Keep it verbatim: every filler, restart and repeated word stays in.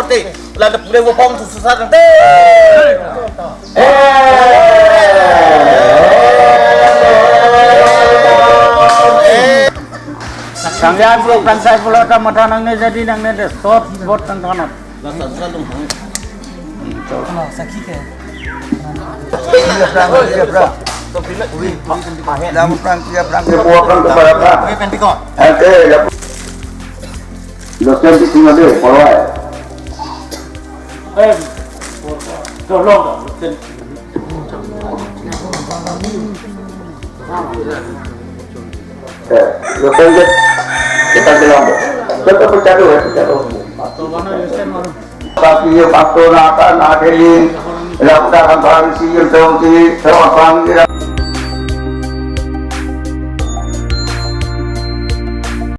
Te, lada pule bo pong susah tangte. Sangya bro, kansai pulo ta mata nangne jadi nangne de, short vote tang kanat. Sakhi ke. Lam prang, tia prang. Dia buat kan kepada apa? Oke, ya. Dosen di sini ada, polai. Eh, tolong, dosen. Eh, dosen je, kita bilang, kita bercakap, ya, bercakap. Tapi ya, waktu nata, nata ini, lakukan barang si, yang tahu si, tahu apa,